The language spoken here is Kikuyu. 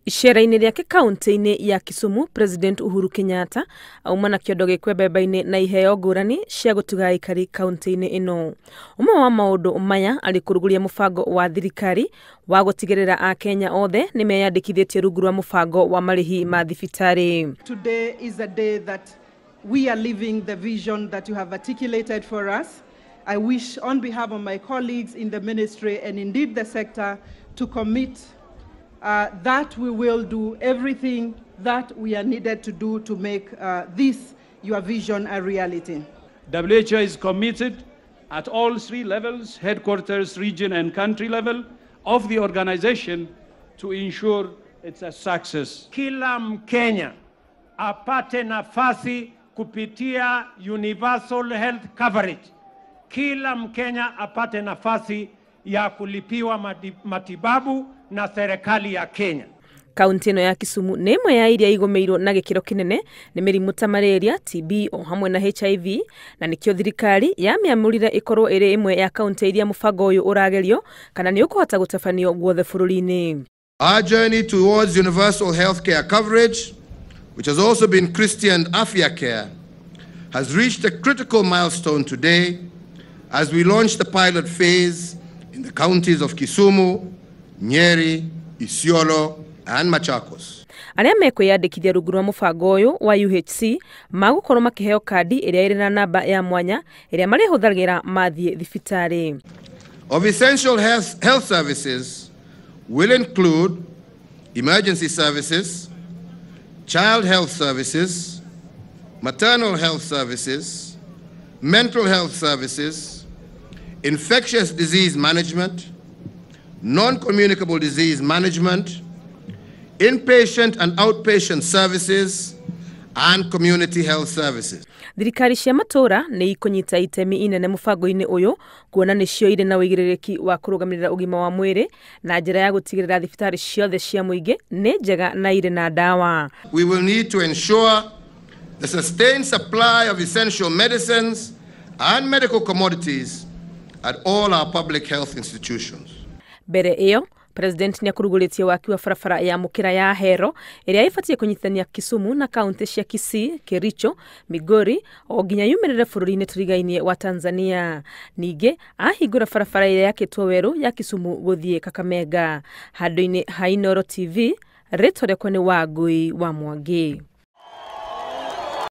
Icera-inĩ rĩake kaunti-inĩ ya Kisumu, President Uhuru Kenyatta auma na kĩondo gĩkwembemba-inĩ na iheo ngũrani cia gũtuga aikari kaunti-inĩ ĩno. Ũmwe wa maũndũ maya arĩ kũrugũria mũbango wa thirikari wa gũtigĩrĩra Akenya othe nĩ meyandĩkithĩtie rungu rwa mũbango wa marĩhi ma thibitarĩ. Today is a day that we are living the vision that you have articulated for us. I wish on behalf of my colleagues in the ministry and indeed the sector to commit that we will do everything that we are needed to do to make this, your vision, a reality. WHO is committed at all three levels, headquarters, region and country level of the organization to ensure it's a success. Kila Mkenya apate nafasi kupitia universal health coverage. Kila Mkenya apate nafasi ya kulipiwa matibabu na serikali ya Kenya. Kaunti ĩno ya Kisumu nĩ ĩmwe ya iria igũmĩirwo na gĩkĩro kĩnene nĩ mĩrimũ ta malaria, TB o hamwe na HIV, na nĩkĩo thirikari yamĩamũrire ĩkorwo ĩrĩ ĩmwe ya kaunti iria mũbango ũyũ ũragerio kana nĩ ũkũhota gũtabanio guothe bũrũri-inĩ. Our journey towards universal healthcare coverage, which has also been christened Afya Care, has reached a critical milestone today as we launch the pilot phase in the counties of Kisumu, Nyeri, Isiolo and Machakos. Arĩa mekwĩyandĩkithia rungu rwa mũbango ũyũ wa UHC magũkorwo makĩheo kandi ĩrĩa ĩrĩ na namba ya mwanya ĩrĩa marĩhũthagĩra mathiĩ thibitarĩ. Of essential health services will include emergency services, child health services, maternal health services, mental health services, infectious disease management, non-communicable disease management, inpatient and outpatient services, and community health services. Thirikari cia matũra nĩ ikũnyita itemi inene mũbango-inĩ ũyũ kuona nĩcio irĩ na ũigĩrĩrĩki wa kũrũgamĩrĩra ũgima wa mwĩrĩ na njĩra ya gũtigĩrĩra thibitarĩ ciothe cia mũingĩ nĩ njega na irĩ na ndawa. We will need to ensure the sustained supply of essential medicines and medical commodities at all our public health institutions. Mbere ĩyo President nĩakurugũrĩtie waki wa barabara ya mũkĩra ya Ahero ĩrĩa ĩbatiĩ kũnyitithania Kisumu na kaunti cia Kisii, Kericho, Migori o nginya yumĩrĩre bũrũri-inĩ tũrigainie wa Tanzania. Ningĩ ahingũra barabara ĩrĩa yakĩtwo werũ ya Kisumu gũthiĩ Kakamega. Handũ-inĩ ha Inooro TV, rĩtwa rĩakwa nĩ Wangui wa Mwangi.